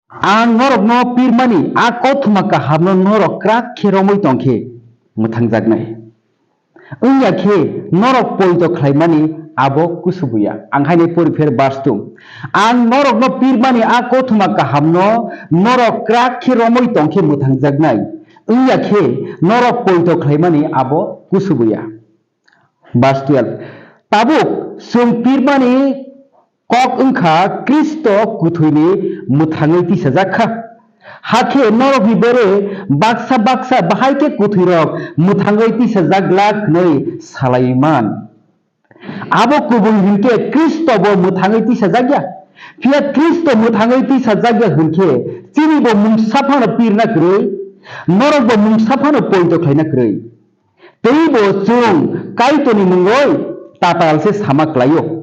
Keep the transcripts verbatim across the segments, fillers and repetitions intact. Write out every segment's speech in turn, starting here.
Ang norokno pirmani a kothoma kahamno norok kwrak khe romwi tong khe mwthangjaknai. Wngya khe norok poito khlaimani abo kusubuya. Ang haino pori pher verse two. Ang norokno pirmani a kothoma kahamno norok kwrak khe romwi tong khe mwthangjaknai. Wngya khe norok poito khlaimani abo kusubuya. Verse twelve. Tabuk chwng pirmani kok wngkha Khristo kwthwini mwthangwi tisajak kha. Hakhe norokni bere baksa baksa bahai khe kwthwirok mwthangwi tisajak glak hwnwi salaiwi man. Abo kubui hinkhe Khristo bo mwthangwi tisajak ya. Phiya Khristo mwthangwi tisajak ya hinkhe chini bo mungsa phano pirna kwrwi, norok bo mungsa phano poito khlaina kwrwi. Teibo chwng Kaitorni mungwi tatal se sama klaio.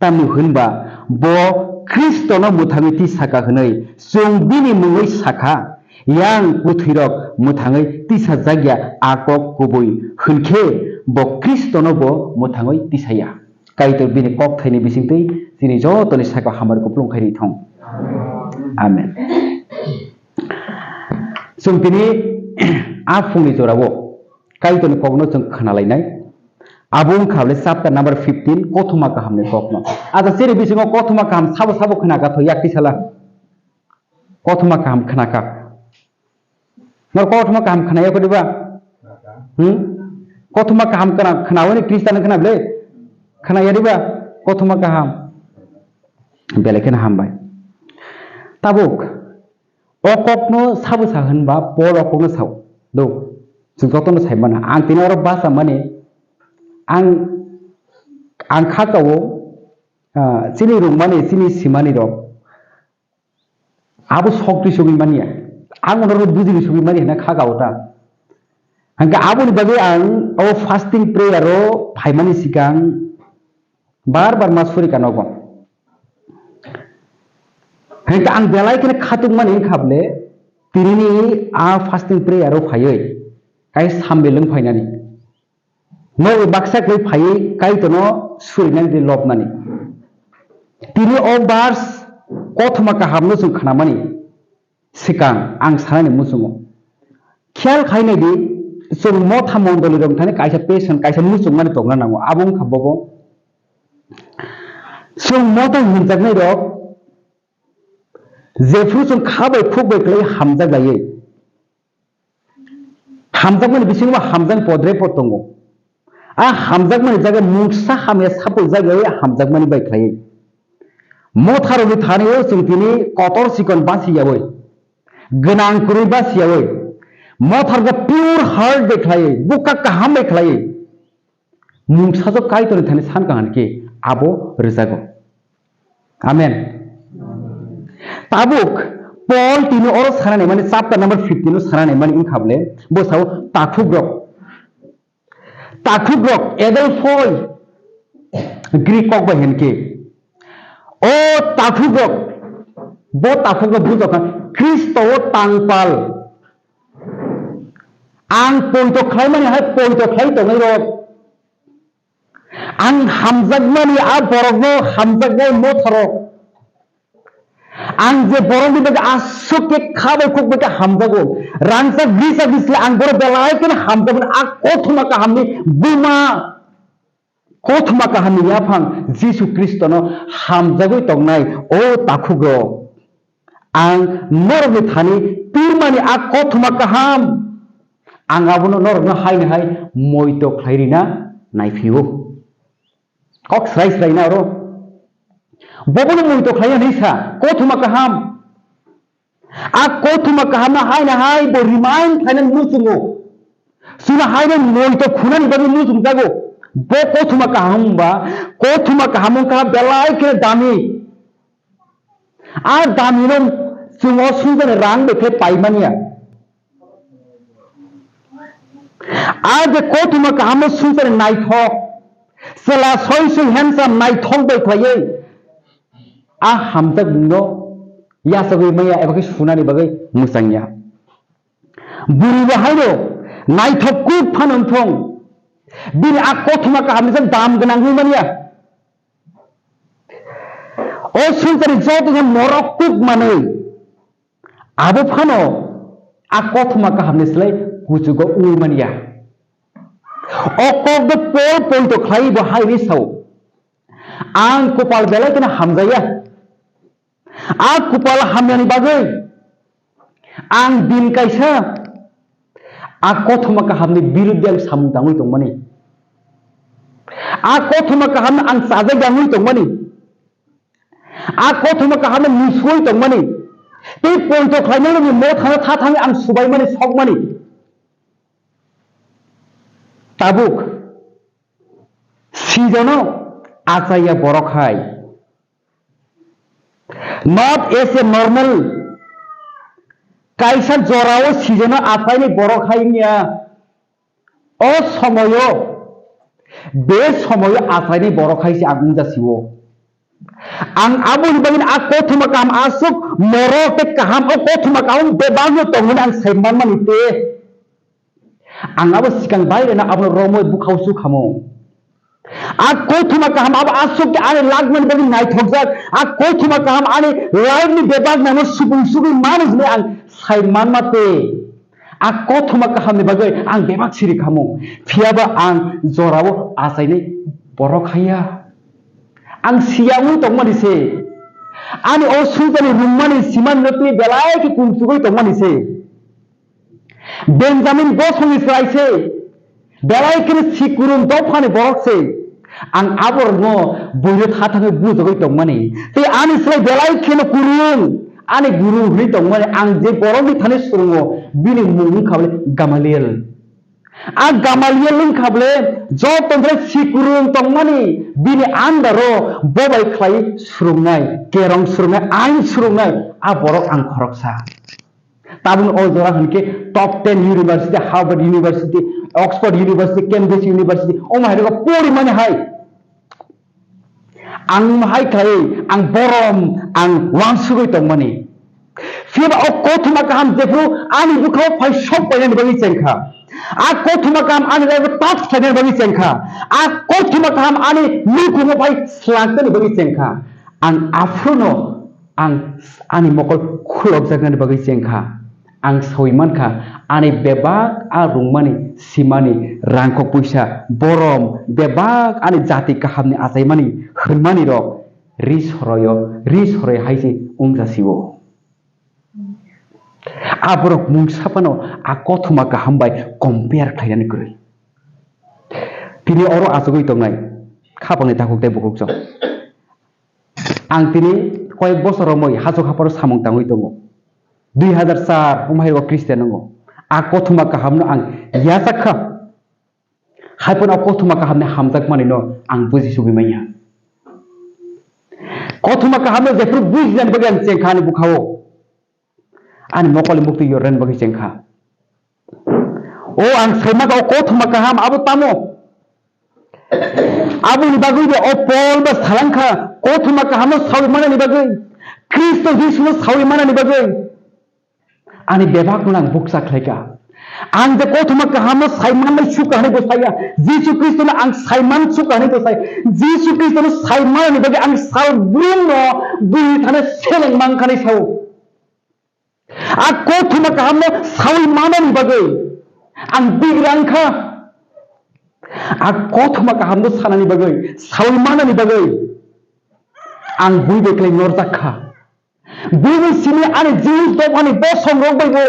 Tamni hwnba bo Khristono mwthangwi tisaka hwnwi chwng bini mungwi sakha, yang kwthwirok mwthangwi tisajak ya a kok kubui hwnkhe bo Khristono bo mwthangwi tisaya. Kaitor bini kok thaini bisingtwi chini jotoni sakao hamari kupulung khairwi thung. Amen. Chwng tini a phungni jorao Kaitorni kokno chwng khna lainai. Abo wngkha bole chapter number fifteen, kothoma kahamni kokno. Acha, chini bisingo kothoma kaham sabo sabo khna kha tho yak tisala. Kothoma kaham khna kha. Nor kothoma kaham khna ya kho diba? Hmm? Kothoma kaham khna, khna wani Khristan khna bole? Khna ya diba? Kothoma kaham. Belai kheno hambai. Tabuk. O kokno sabo sa hwnba Pol o kokno sao. Do. Chwng jotono sai mano. Ang tini oro basa mani, ang, ang kha kao, ah, chini rwngmani, chini simani rok. Abo sok twi sogwi manya. Ang ono bujili sogwi manya hwnna kha kao ta. Hwnkhe aboni bagwi ang o fasting prayer o phaimani sikang bar bar ma suri ka nogo. Hwnkhe ang belai kheno khatuk mani wngkha bole, tinini a fasting prayer o phaiwi kaisa sambil wng phainani. Nogo baksa khlai phaiwi Kaitorno surinani tei lobnani. Tini o verse kothoma kahamno chwng khnamani. Swkang ang sanani muchungo. Khiyal khai nai di, chwng motha mondoli rok thani kaisa passion, kaisa muchungmani tongna nango. Abo wngkha bobo. Chwng motha hinjaknai rok jephru chwng kha bai khuk bai kwlai hamjak laiwi. Hamjakmani bisingo hamjak podre pod tongo. A hamjakmani jaga mungsa hamya sapul jaga hamjakmani bai khlai. Motharokni thani o chwng tini kotor chikon basi yawi, gwnang kwrwi basi yawi, motharokno pure heart bai khlai, bukha kaham bai khlai. Mungsajwk Kaitorni thani san kaham khe abo rwjago. Amen. Tabuk Paul tini oro sanani mani chapter number fifteen o sanani mani wngkha bole bo sao takhukrok. Takhukrok Adelphoi Greek kok bai hinkhe. O takhukrok, bo takhukrok bujokha Khristo o tangpal. Ang poito khlaimani hai poito khlai tongnai rok. Ang hamjakmani a borokno hamjaknai motharok. Ang je borokni bagwi aswk khe kha bai khuk bai khe hamjago. Rangchak risa bisle ang borok belai kheno hamjakmani a kothoma kahamni buma. Kothoma kahamni yaphang Jisu Khristono hamjagwi tongnai o takhukrok. Ang norokni thani pirmani a kothoma kaham. Ang abono norokno haino hai moito khlai rina naiphio. Kok srai srai na oro. Bobono moito khlai hinwi sa kothoma kaham. A kothoma kahamno haino hai bo remind khlainani muchungo. Chwngno haino moito khunani bagwi muchungjago. Bo kothoma kaham wngba, kothoma kaham wngkha belai kheno dami. A damino chwng o sumjani rang bai khe pai manya. A je kothoma kaham o sumjani naithok, chwla soi soi handsome naithok bai khlaiwi a hamjakmungno yachagwi manya eba khe sunani bagwi mwchangya. Bwrwi bo haino naithok kuk phano wngthong, bini a kothoma kahamni sak dam gwnang wngwi manya. O swngcharni joto khe morok kuk manwi, Abo phano a kothoma kahamni slai kuchugo wngwi manya. O kokno pol poito khlaiwi bo hai hwnwi sao, "Ang kupal belai kheno hamjaya. A kupal hamyani bagwi ang din kaisa a kothoma kahamni biruddhe ang samung tangwi tongmani. A kothoma kahamno ang chajak yangwi tongmani. A kothoma kahamno musui tongmani. Tei poito khlaimani mo thangna tha thangwi ang subaimani sokmani." Tabuk sijono achaiya borok hai. Not as a normal. Kaisa jorao sijono achaini borok hai wngya. O somoyo, be somoyo achaini borok hai se ang wngja sio. Ang aboni bagwi a kothoma kaham aswk norok tei kaham o kothoma kaham bebakno tongmani ang sai manmani te. Ang abo sikang baireno abono romwi bukhao su khamo. A kothoma kaham abo aswk khe ani lagmani bagwi naithokjak. A kothoma kaham ani life ni bebak nangno supung sugwi mano hwnwi ang sai manma te. A kothoma kahamni bagwi ang bebak siri khamo. Phiyaba ang jorao achainai borok haiya. Ang siyangwi tongmani se. Ani o suitani rwngmani simani notni belai khe kungsugwi tongmani se. Benjamin bosongni chwrai se, belai kheno sikurung dophani borok se. Ang aborokno buino tha thangwi bujagwi tongmani. Tei ani slai belai kheno kwrwng, ani guru hwnwi tongmani. Ang je borokni thani swrwngo, bini mung wngkha bole Gamaliel. A Gamaliel wngkha bole joto bole sikurung tongmani, bini under-o bo bai khlai swrwngnai, kerong swrwngnai, ain swrwngnai, a borok ang khoroksa. Tabuk o jora hwn khe top ten university, Harvard University, Oxford University, Cambridge University, omo hai rok porimani hai. Ang hai khlai, ang borom, ang wansugwi tongmani. Phiya ba o kothoma kaham jephru ani bwkhao phai sok painani bagwi chengkha. A kothoma kaham ani life-o touch khlainani bagwi chengkha. A kothoma kaham ani nukhungo phai slaktani bagwi chengkha. Ang aphruno ang ani mokol khulokjaknani bagwi chengkha. Ang sawi mankha, ani bebak a rwngmani, simani, rangkok puisa, borom, bebak ani jati kahamni achaimani, hwnmani rok ri soroyo, ri soroi hai se wngja sio. A borok mungsa phano a kothoma kaham bai compare khlainani kwrwi. Tini oro achugwi tongnai khapangni takhuk tei bukhuk chwng. Ang tini koyek bosor romwi hachuk hapharo samung tangwi tongo. Dui hazar char wngmahai o Christian wngo. A kothoma kahamno ang yachak kha. Hai phano o kothoma kahamni hamjakmanino ang buji sugwi manya. Kothoma kahamno jephru bujinani bagwi ang chengkha ani bwkhao. Ani mokolni muktwi yornani bagwi chengkha. O ang saimaka o kothoma kaham abo tamo? Aboni bagwi bo o Pol ba salangkha, kothoma kahamno sawi manani bagwi, Khristo Jisuno sawi manani bagwi. Ani bebakno ang bukcha khlaika. Ang je kothoma kahamno sai manwi sukha hwnwi bo saya, Jisu Khristono ang sai man sukha hwnwi bo saya, Jisu Khristono sai manani bagwi ang sal brumno bui thane seleng mankha hwnwi sao. A kothoma kahamno sawi manani bagwi ang bigrang kha. A kothoma kahamno sanani bagwi, sawi manani bagwi ang bui beklai norjak kha. Bini simi ani Jews dophani bosongrok bai bo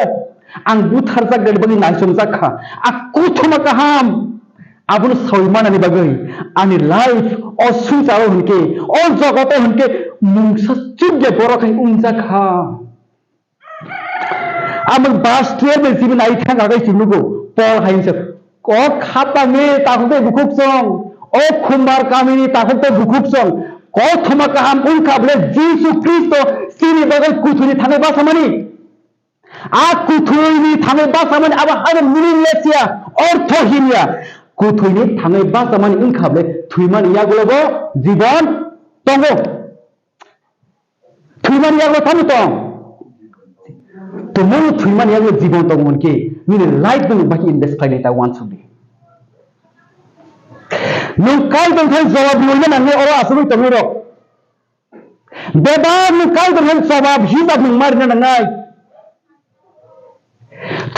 ang butharjaknani bagwi naisongjak kha. A kothoma kaham abono sawi manani bagwi ani life o swngcharo hwnkhe, o jogoto hwnkhe mungsa chukya borok hai wngjak kha. Amoni verse twelve ni simi nai thang agai chwng nugo, Paul hai wngsa, "O khapangni takhuk tei bukhuk chwng, o khumbar kamini takhuk tei bukhuk chwng, kothoma kaham wngkha bole Jisu Khristo chini bagwi kuthwini thangwi bachamani." A kuthwini thangwi bachamani abo hai meaningless ya, orthohin ya. Kuthwini thangwi bachamani wngkha bole thwimani yagulo bo jibon tongo. Thwimani yago tamo tong? Tomung thwimani yago jibon tong hwn khe nini life no baki invest khlainai ta uansuk di. Nwng Kaitor thani jawab rwna nangnai oro asugwi tongnai rok. Bebak nwng Kaitor thani jawab hisab nwng ma rwna nangnai.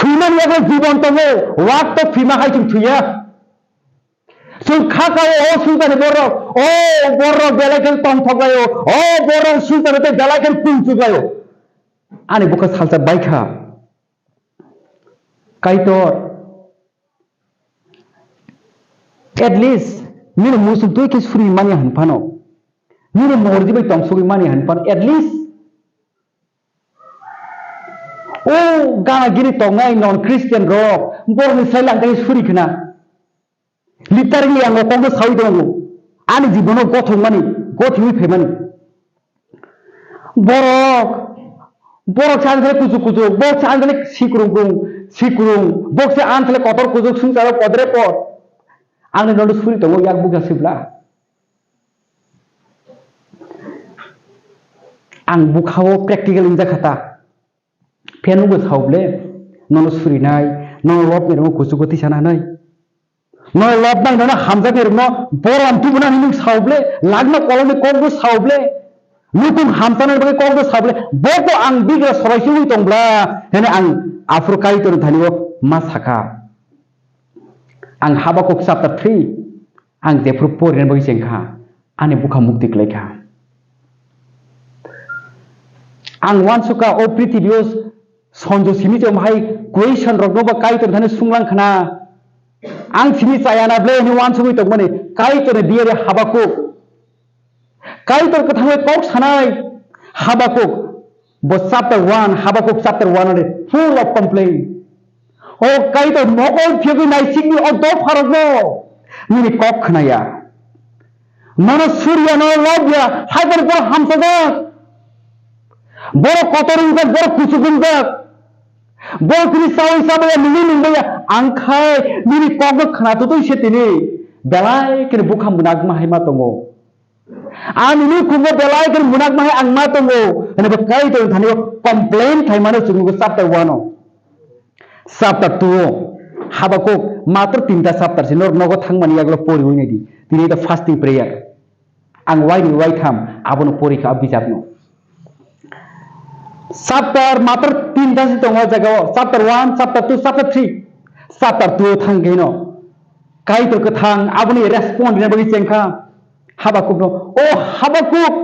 Thwimani yago jibon tongo, wak to thwima hai chwng thwiya. Chwng kha ka o, o swngcharni borok, o borok belai khe tongthok laio, o borok swngcharni tei belai khe pungchuk laio. Ani bwkha salsa bai kha. Kaitor, at least, nini muchuk twi khe suri mani han phano. Nini morji bai tongsogwi mani han phano, at least. O gana gini tongnai non Christian rok, borokni sai lang khe suri khna. Literally ang o kokno saui tongo. Ani jibono gothokmani, gothokwi phaimani. Borok, borok se ang sale kuchuk kuchuk, borok se ang sale sikrung krung, sikrung, borok se ang sale kotor kuchuk, swngcharo podre pod. Angni nono suri tongo yak bukha sibla. Ang bukha o practical wngjakha ta. Phiya nugo sao ble, nono surinai, nono lobni rokno kuchugo tisana hinwi. Nono lobnai, nono hamjaknai rokno borom tubunani nwng sao ble, lagna kolomni kokbo sao ble, nukhung hamchanani bagwi kokbo sao ble, boko ang bigra soraisugwi tong bla, hwnwi ang aphuru Kaitorni thani-o ma sakha. Ang Habakuk chapter three, ang jephuru porinani bagwi chengkha, ani bwkha mukti kwlaikha. Ang uansukha o prithibi-o sonjo simi se omhai question rokno ba Kaitor thani sunglang khna. Ang simi chayana ble hwnwi uansugwi tongmani Kaitorni diyari Habakuk. Kaitor kwthangwi kok sanai Habakuk. Bo chapter one, Habakuk chapter one ani full of complain. O Kaitor mokol phiyogwi naisikni o dopharokno nini kok khnaya. Nono suriya, nono lobya, hai borok borok hamsajak. Borok kotor wngjak, borok kuchuk wngjak. Borok tini chaui chabaya, nungwi nungbaya, ang khai nini kokno khna tutui se tini belai kheno bwkha mwnakma hai ma tongo. Ani nukhungo belai khe munakma hai ang ma tongo, hwnwi bo Kaitorni thani-o complain khaimano chwng nugo chapter one o. Chapter two o Habakuk matro tinta chapter se norok nogo thangmani yagulo poriwi naidi. Tini the fasting prayer. Ang waini waitham abono porikha o bijapno. Chapter matro tinta se tongo o jaga o, chapter one, chapter two, chapter three. Chapter two o thang khe no Kaitor kwthang aboni respond rina bagwi chengkha. Habakukno, "O Habakuk,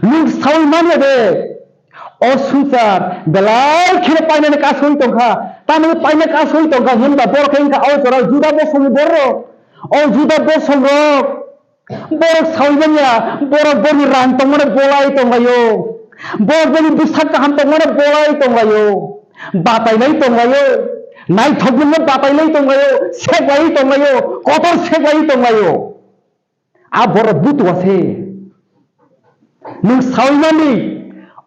nwng saui manya de? O swngchar belai kheno painani kasui tongkha, tamni paina kasui tongkha," hwnba borok khe wngkha o jora Juda bosongni borok. O Juda bosongrok borok saui manya, borok borokni rang tongmano bolai tonglaio, borok borokni bwsak kaham tongmano bolai tonglaio, batailai tonglaio, naithokmungno batailai tonglaio, seklaiwi tonglaio, kotor seklaiwi tonglaio. A borok butua se. Nwng saui mani,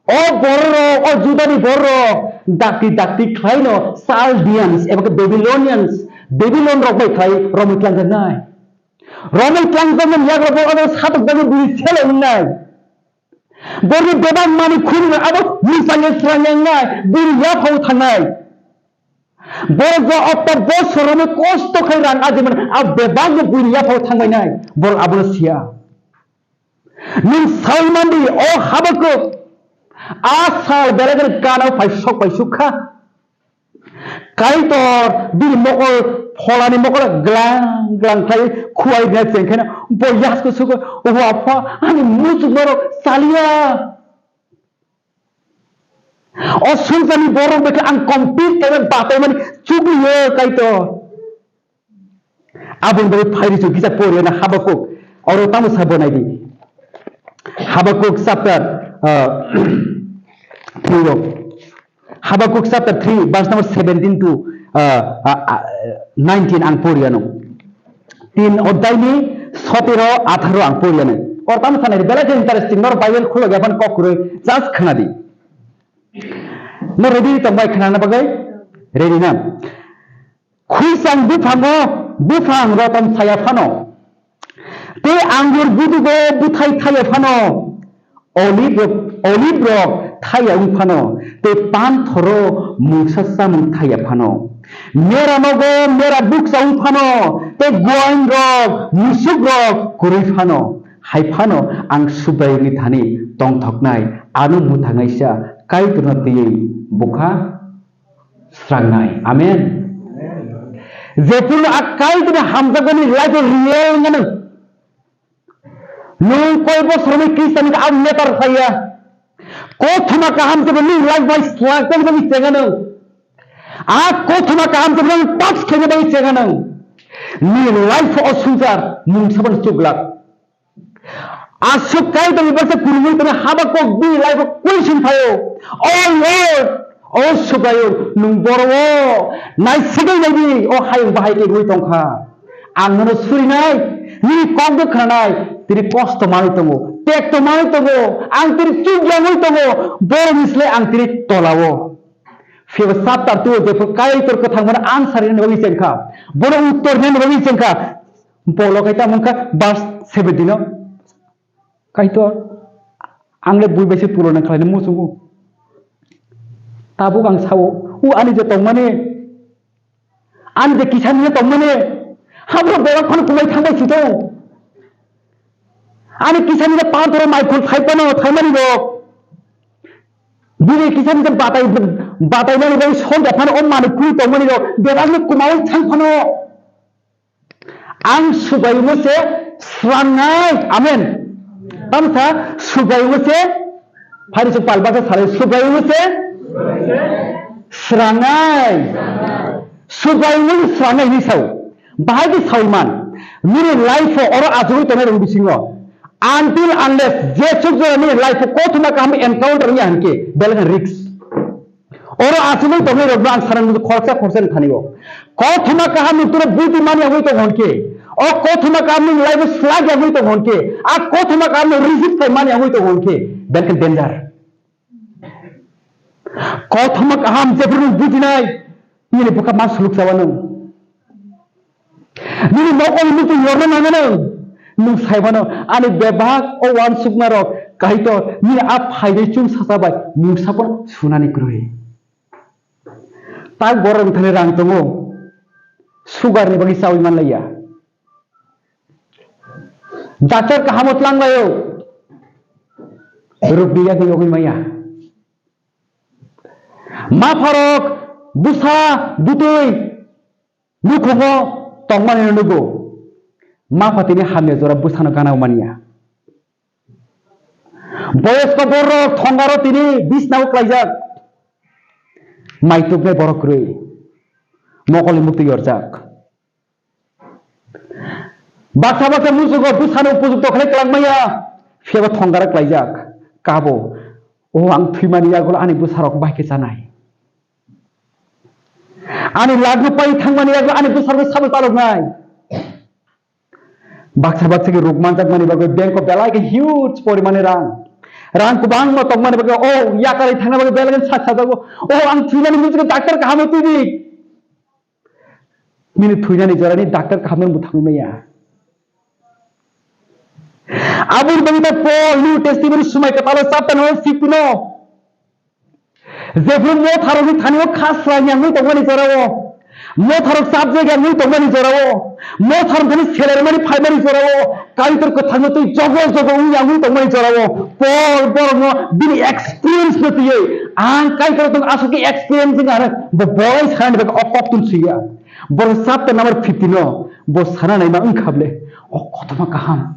o bororok, o Judani bororok dakti dakti khlaino Chaldeans eba khe Babylonians, Babylon rok bai khlai romwi tlangjaknai. Romwi tlangjakmani yagra borok abo satok jagwi bini sele wngnai. Borokni bebak manwi khunwi abo mwsangwi srangya wngnai, bini yaphao thangnai. Borok bo okta bosor romwi kosto khai rang ajimani, a bebak bo buini yaphao thangbainai, borok abono siya. Nwng saui mandi, o Habakuk, a sal belai kheno gana phai sok pai suk kha. Kaitor bini mokol, pholani mokol glang glang khlai khuai rina chengkheno bo yasko sugo, "O Apha, ani muchuk norok chaliya." O swngcharni borok bai khe ang compete khaimani bataimani chukliyo Kaitor. Aboni bagwi phairi chwng kisa poriya na Habakuk. Oro tamo sabo naidi. Habakuk chapter, uh, three o. Habakuk chapter three, verse number seventeen to, uh, uh, uh, nineteen ang poriya no. Tin odhai ni sotero, atharo ang poriya no. Oro tamo sanai belai khe interesting, nor Bible khulok ya phan kok kwrwi just khna di. No ready tong bai khnana bagwi? Ready na? Khwisang buphango buphang rotom saya phano, tei angur gudugo bwthai thaya phano, olive rok, olive rok thaya wng phano, tei pan thoro mungsa chamung thaya phano, mera nogo mera bukcha wng phano, tei guain rok musuk rok kwrwi phano, hai phano ang Subraiyungni thani tongthoknai, ano mwthangnaisa Kaitorno twiwi bukha srangnai. Amen. Jephuru a Kaitorni hamjakmani life o real wngya nang. Nwng koi bosor ni Christian ni ang letter saya. Kothoma kaham se nwng life bai slak tong bai chenga nwng. A kothoma kaham se nwng touch khe bai chenga nwng. Ni life o sunjar mungsa ban chuglak. Aswk Kaitorni baksa kwrwngwi tongwi Habakuk bini life-o question phaio, "O Lord, o Subraiyung, nwng boro-o naisigwi naidi, o hayung bahai khe rwui tongkha. Ang nono surinai, nini kokno khnanai, tini kosto manwi tongo, tekto manwi tongo, ang tini chukyangwi tongo, boroni slai ang tini tolao." Phiya chapter two jephru Kaitor kwthang bono answer rinani bagwi chengkha, bono uttor rinani bagwi chengkha. Bolo khai tamo wngkha verse seventeen o, "Kaitor, ang le bui bai se tulona khlaina muchungo. Tabuk ang sao, o ani je tongmani, ani je kisani je tongmani, habro bebak phano kumai thangbai sito. Ani kisani je panthoro mai khon thai phano thaimani rok. Bini kisani je batai, batai nani bai sonja phano o mani kuri tongmani rok, bebak ni kumai thang phano." Ang Subraiyungno se srangnai. Amen. Tamsa Subraiyungno se, phari se palba se salai, Subraiyungno se srangnai. Subraiyungno se srangnai hinwi sao. Bahai khe saui man. Nini life-o oro achugwi tongnai rok bisingo. Until unless jesuk jora nini life-o kothoma kaham encounter wngya hinkhe, belai khe risk. Oro achugwi tongnai rokno ang sana nukgo khoroksa khoroksa ni thani o. Kothoma kaham ni turo buti mani yagwi tong hwn khe, o kothoma kaham ni life slak yagwi tong hwn khe, a kothoma kaham no receive khai mani yagwi tong hwn khe, belai khe danger. Kothoma kaham jephru nwng bujinai, nini bwkha ma suluk chawa nwng. Nini mokol muitu yorna nangmano, nwng sai mano, ani bebak o uansukma rok, Kaitor, nini a phainai chwng sacha bai mungsa phano sunani kwrwi. Tak borok wngthani rang tongo, sugar ni bagwi chaui manlaiya. Doctor kahamo tlang laio, rugbi yagwi yogwi maya. Mapharok bwsa bwtwi nukhungo tongmani nugo. Mapha tini hamya jora bwsano gana manya. Boyosko borok thongaro tini bisnao klaijak. Mai tubnai borok kwrwi. Mokolni muktwi yorjak. Baksa baksa musugo bwsano upojukto khlai kwlangmaya, phiyaba thongara klaijak. Kabo, "O ang thwimani yagulo ani bwsarok bai khe chanai. Ani lagno pai thangmani yagulo ani bwsarokno sabo chaloknai." Baksa baksa khe ruk manjakmani bagwi bank-o belai khe huge porimani rang. Rang kwbangma tongmani bagwi, o yakarwi thangna bagwi belai khe sak sajago. "O ang thwimani musugo doctor kaham twi di." Nini thwinani jorani doctor kaham no mwthangwi maya. Aboni bagwi no Paul New Testament Swmai Kwthalo chapter number fifteen o, jephru motharokni thani o khasra yangwi tongmani jorao, motharok chapjak yangwi tongmani jorao, motharok thani selermani phaimani jorao, Kaitor kwthangno twi jogo jogo wngya wngwi tongmani jorao Paul borokno bini experience no twiwi, "Ang Kaitor tong aswk khe experience wngya," hwnwi bo bolai sanani bagwi o koktun swiya. Borok chapter number fifteen o bo sana naima wngkha ble, o kothoma kaham,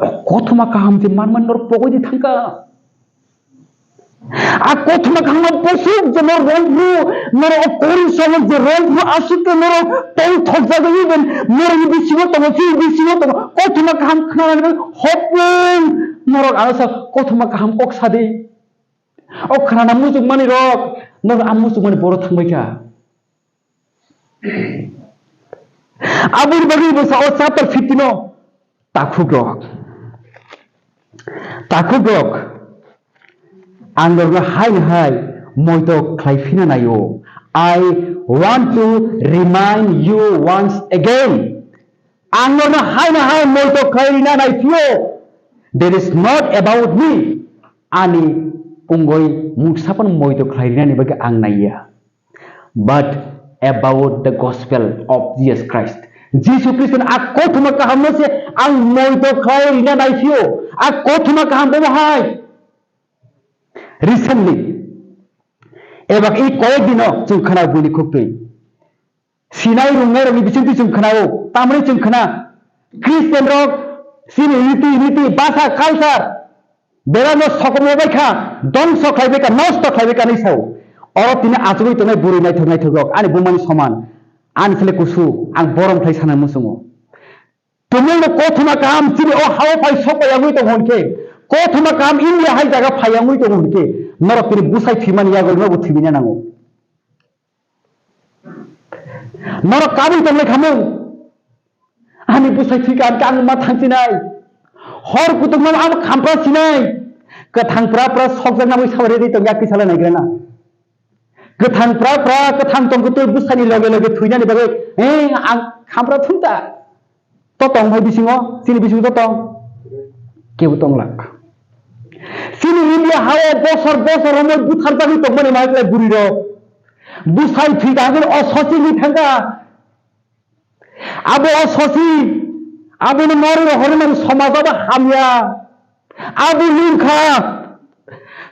o kothoma kaham je manmani norok pogwi di thangkha. A kothoma kaham bosuk je norok rwngphru, norok o koring somok je rwngphru aswk khe norok tong thokjagwi ben norokni bisingo tongo, chini bisingo tongo. Kothoma kaham khnanani bagwi hopung norok ano sa kothoma kaham kok sadi. O khnana muchungmani rok norok a muchungmani boro thangbai kha. Aboni bagwi bo sa o chapter fifteen o, "Takhukrok, takhukrok, ang norokno haino hai moito khlai phina naio. I want to remind you once again. Ang norokno haino hai moito khlai rina nai phio. There is not about me." Ani wngwi mungsa phano moito khlai rinani bagwi ang naiya. But about the gospel of Jesus Christ. Jisu Khristo ni a kothoma kaham no se ang moito khlai rina nai phio. A kothoma kaham bo hai. Recently, Eba i koyek dino chwng khwnao buini khuktwi. Sinai rungnai rokni bisingtwi chwng khwnao, tamni chwng khwna. Christian rok chini riti, riti, basa, culture, belai no sokomorbai kha, dongso khlaibai kha, nosto khlaibai kha hinwi sao. Oro tini achugwi tongnai bwrwi naithok naithok rok, ani bumani soman, ani sle kusu, ang borom khlai sana muchungo. Tumungno kothoma kaham chini o hao phai sok pai yangwi tongo hwn khe, kothoma kaham India hai jaga phai yangwi tongo hwn khe, norok tini bwsai thwimani yago norokbo thwimina nango. Norok kabui tonglai khamung. Ani bwsai thwikha ang ma thangsinai. Hor kutukma ang khampra sinai. Kwthang pra pra sokjak nangwi sabai rwi tongya kisa lai naigrana. Kwthang pra pra, kwthang tongkhe twi bwsani loge loge thwinani bagwi, eh, ang khampra thumta. To tong hai bisingo, chini bisingo to tong. Kebo tonglak. Chini India hao bosor bosor romoi butharjagwi tongmani ma khlai bwrwi rok. Bwsai thwikha hwnkheno o sosi wngwi thangkha. Abo o sosi, abono norwi rok hwnwi mani somaj abo hamya. Abo wngkha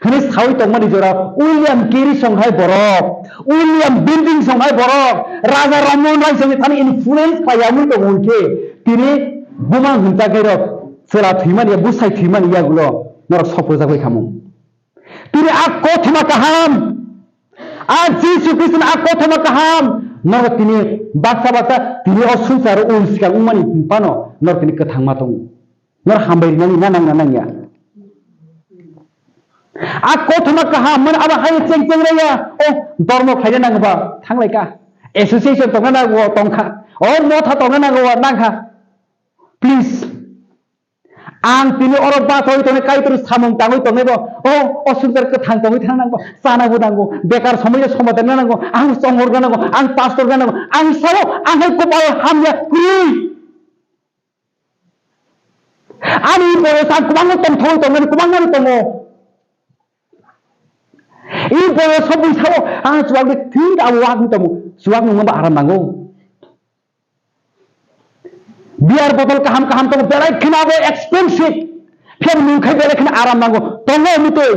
hwnwi sawi tongmani jora William Carey song hai borok, William Benting song hai borok, Raja Rammohon Roy song thani influence pai yamwi tongo hwnkhe tini buma hwnjaknai rok chwla thwimani ya, bwsai thwimani yagulo norok sopojak bai khamung. Tini a kothoma kaham, a Jisu Khristo ni a kothoma kaham, norok tini baksa baksa tini o swngcharo ul swkang wngmani phano norok tini kwthangma tongo. Norok hambai rinani na nangna nangya? A kothoma kaham mani abo hai cheng cheng raya, o dormo khlaina nango ba thanglai ka, association tongna nango tongkha, o motha tongna nango nangkha. Please, ang tini oro bachawi tongnai, Kaitor samung tangwi tongnai bo, o, o swngchar kwthang tongwi thang nang bo, chana bo nango, bekar somoi somadan nango, ang chongor nango, ang pastor nango, ang sao, ang hai kopal hamya kwrwi. Ani boyos ang kwbangma tongthogwi tongmani, kwbangma tongo. I boyos bwsao ang chuwak de thik abo wak ni tongo, chuwak nungma ba aram nango. Beer bottle kaham kaham tongo, belai kheno abo expensive. Phiya nwng khai belai kheno aram nango. Tongo mutwi.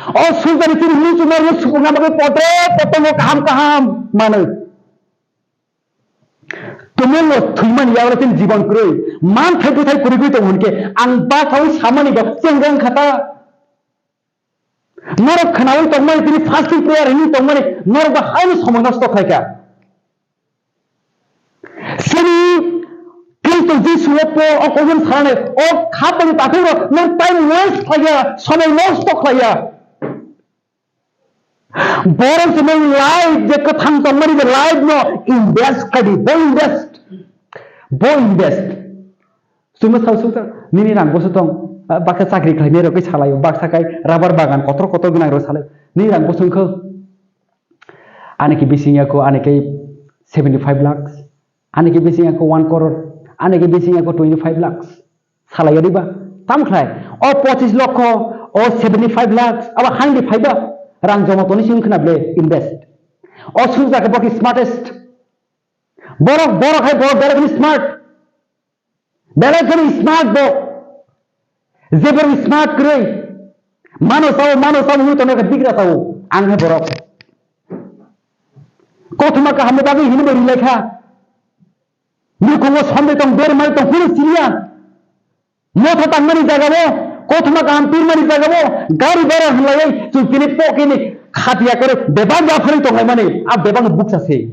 O sujani chini muchungma rwui supungna bagwi potre potongo kaham kaham manwi. Tumungno thwimani yagra chini jibon kwrwi. Manthai bwthai kwrwigwi tongo hwnkhe ang bachaui samani bo chengra wngkha ta. Norok khwnaui tongmani, tini fasting prayer hinwi tongmani, norok bo haino somoi nosto khlaikha. Chini Kristo Jisu o po, o kokno sanani, o khapani takhuk rok, nang time waste khlaiya, somoi nosto khlaiya. Borok se nang life je kwthang tongmani je life no invest khlaidi, bo invest, bo invest. Chwngno sao sukha, nini rang boso tong, ah, baksa chakri khlainai rok khe salaio, baksa kai rubber bagan kotor kotor gwnang rok salaio, nini rang boso wngkho? Ani khe bising ya kho, ani khe seventy five lakhs, ani khe bising ya kho one crore, ani khe bising ya kho twenty five lakhs. Salaio diba? Tamo khlai, o pochis lokho, o seventy five lakhs, abo haini phaiba rang joma toni simi khna ble invest. O sukha khe bo khe smartest. Borok, borok hai borok belai kheno smart. Belai kheno smart bo. Je borok smart kwrwi. Mano sao, mano sao, hwnwi tongnai kha bigra sao. Ang hai borok. Kothoma kahamni bagwi hini bo rilai kha. Nukhungo somde tong, bermai tong, hwnwi siliya. Motha tangmani jagao, kothoma kaham pirmani jagao, gari bhara hwnlaiwi chwng tini pokini khatiya kore bebak yapharwi tonglaimani, a bebakno bukcha se.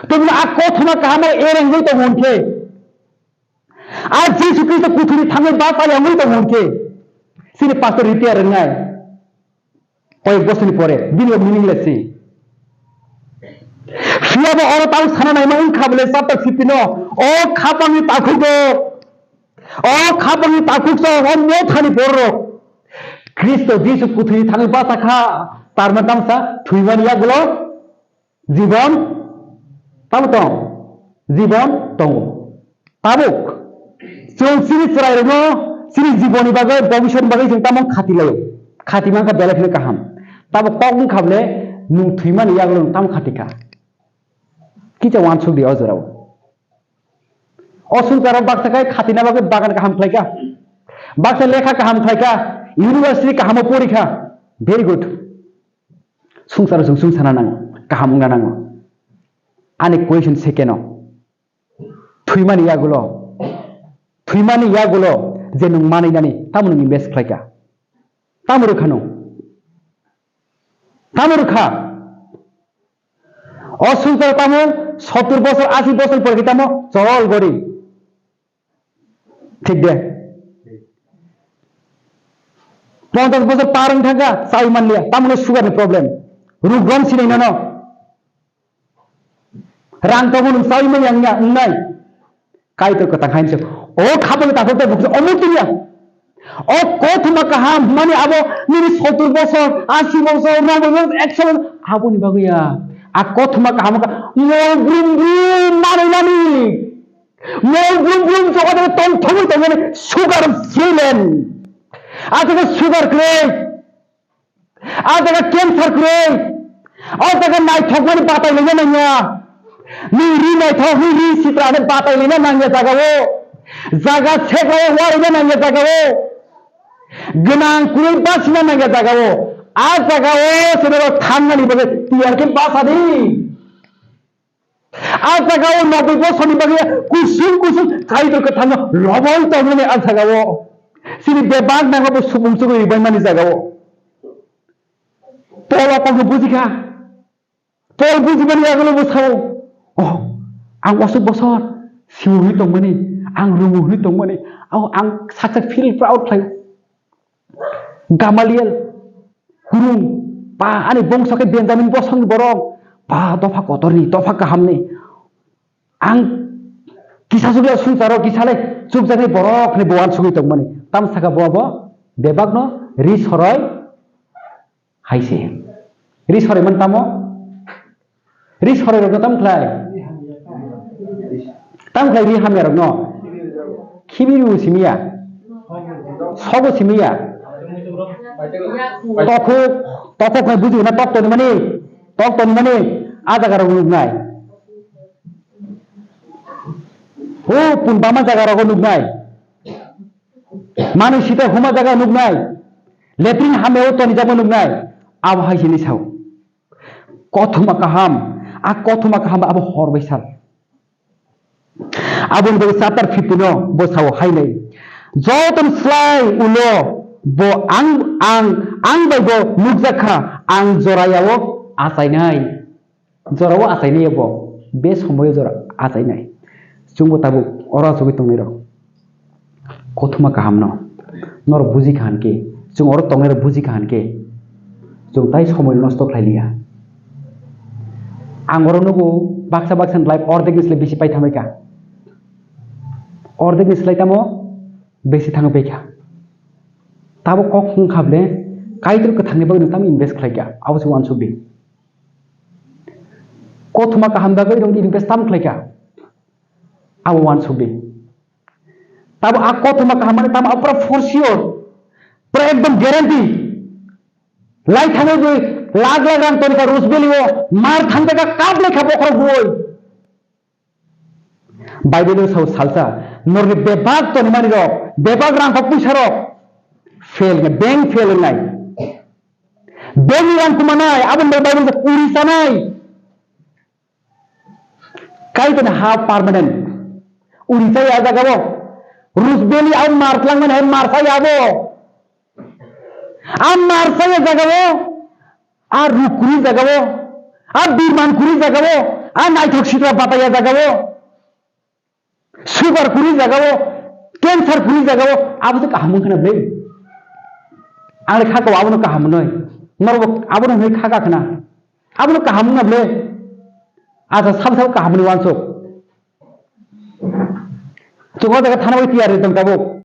Toboni a kothoma kaham erengwi tongo hwnkhe, a Jisu Khristo kuthuni thangwi bachayangwi tongo hwnkhe, chini pastor retire wngnai. Koyek bosoni pore, bini meaningless se. Phiya bo oro tamo sana naima wngkha bole chapter fifteen o, o khapangni takhuk rok, o khapangni takhuk rok, o mothani borok rok. Khristo Jisu kuthwi thangwi bachakha, tarmani tamsa thwimani yagulo jibon tamo tong, jibon tongo. Tabuk, chwng chini chwrairokno chini jibonni bagwi, bobiswtni bagwi chwng tamo khati laio? Khati mankha belai kheno kaham. Tabuk kok wngkha bole, nwng thwimani yagulo nwng tamo khati kha? Kisa uansuk di o jorao. O swngcharo baksa khai khatina bagwi bagan kaham khlai kha, baksa lekha kaham khlai kha, university kahamo pori kha. Very good. Sungsaro chwng sungsana nango, kaham wngna nango. Ani question second o. Thwimani yagulo, thwimani yagulo je nwng manwi nani, tamo nwng invest khlaika? Tamo rwkha nwng? Tamo rwkha? O sungsaro tamo sottur bosor, ashi bosor pore khe tamo chol gori. Thik de? Ponchash bosor par wng thangkha, chawi manliya, tamo no sugar ni problem. Ruk rom sinai nono. Rang tongo nwng chawi manya wngya, wngnai. Kaitor kwthang hai se. O khapang takhuk tei bukhuk omo twiya. O kothoma kaham hwnmani abo nini sottur bosor, ashi bosor, noboi bosor, ekso bosor, aboni bagwi ya. A kothoma kaham wngkha mol brum brum manwi nani. Mol brum brum jagao tongthogwi tongmani sugar free land. A jaga sugar kwrwi. A jaga cancer kwrwi. O jaga naithokmani batai lina nangya. Ni ri naithok, ni ri sitra ni batai lina nangya jaga o. Jaga seklai o wari na nangya jaga o. Gwnang kwrwi basina nangya jaga o. A jaga o se thangmani bagwi tiyar khe basa di. A jaga o noboi bosorni bagwi kusung kusung Kaitor kwthangno loboi tongmani a jaga o. Chini bebak nango bo subung chugwi baimani jaga o. Polo kokno bujikha. Pol bujimani yagulo bo sao, "Oh, ang osuk bosor siwo hwnwi tongmani, ang rumo hwnwi tongmani, oh, ang saksa feel proud khlai." Gamaliel, kurung, ba, ani bongso khe Benjamin bosongni borok, ba, dopha kotorni, dopha kahamni. Ang kisa sugya sungsaro kisa le chukjaknai borok hwnwi bo uansugwi tongmani. Tam saka bo abo bebakno ri soroi hai se. Ri soroi man tamo? Ri soroi rokno tam khlai? Tam khlai ri hamya rokno? Khibiru simiya. Sogo simiya. Tokhok, tokhok hai buji na tok toni mani. Tok toni mani. A jaga rok nuknai. O pun bama jaga rogo nuknai. Manwi sita huma jaga nuknai. Latrine hamya o toni jabo nuknai. Abo hai sini sao. Kothoma kaham. A kothoma kaham abo hor bai sal. Aboni bagwi chapter fifteen o bo sao hai nai. Joto ni slai ulo bo ang, ang, ang bai bo nukjak kha. Ang jorayao achainai. Jorao achainai bo, be somoio jora achainai. Chwngbo tabuk oro achugwi tongnairok. Kothoma kahamno norok buji kha hinkhe, chwng oro tongnairok buji kha hinkhe, chwng tai somoi nosto khlai liya. Ang oro nugo baksa baksa ni life ordek ni slai bisi pai thamai kha. Ordek ni slai tamo bisi thangwi pai kha. Tabuk kok wng kha ble, Kaitor kwthangni bagwi nwng tamo invest khlai kha, abo se uansuk di. Kothoma kaham bagwi rok invest tam khlai kha, abo uansuk di. Tabo a kothoma kaham mani tamo pura for sure, pura ekdom guarantee. Lai thangwi bo lakh lakh rang toni kha Rus Valley o, mar thang kha kap lai kha bokhorok bui. Bible o sao salsa, norni bebak toni mani rok, bebak rang kok puisa rok, fail nai, bank fail nai. Beni rang kumanai, abo ni bagwi uri sanai. Kaitor ni ha permanent. Uri chaya jaga bo. Rus Valley abo mar tlang mani hai mar chaya abo. A mar chaya jaga bo. A ruk kuri jaga bo. A birman kuri jaga bo. A naithok sitra bataya jaga bo. Sugar kuri jaga o, cancer kuri jaga o, abo se kaham wngkha na ble? Ang le kha kau abono kaham wngnai. Norok bo abono hwnwi kha kha khna. Abono kaham wngna ble? Acha sabo sabo kaham wnwi uansuk. Chwng o jaga thana bai tiyar ri tong tabuk.